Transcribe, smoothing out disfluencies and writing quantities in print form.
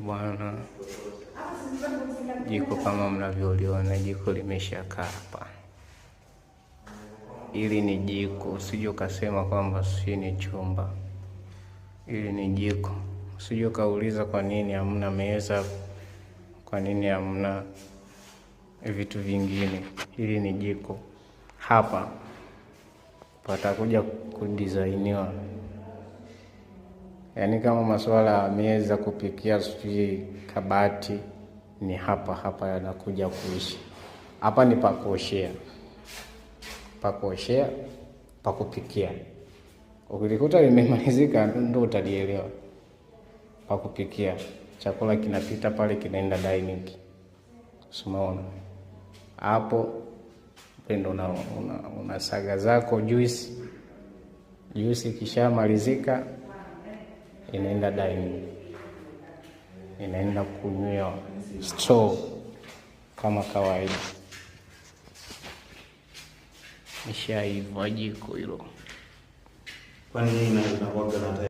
Bwana, jiko kama mnavyoliona, jiko limeshakaa hapa. Hili ni jiko, usije ukasema kwamba si ni chumba. Hili ni jiko, usije ukauliza kwa nini hamna meza, kwa nini hamna vitu vingine. Hili ni jiko. Hapa patakuja kudizainiwa, yaani kama masuala ya meza kupikia, sijui kabati, ni hapa hapa yanakuja kuishi. Hapa ni pakuoshea, pakuoshea, pakupikia. Ukilikuta limemalizika ndo utalielewa. Pakupikia, chakula kinapita pale, kinaenda dining. Umeona hapo ndo una saga zako juice. Juice ikishamalizika inaenda dining, inaenda kunywewa straw kama kawaida. Ishaiva jiko hilo. Kwani nini inakuwaga na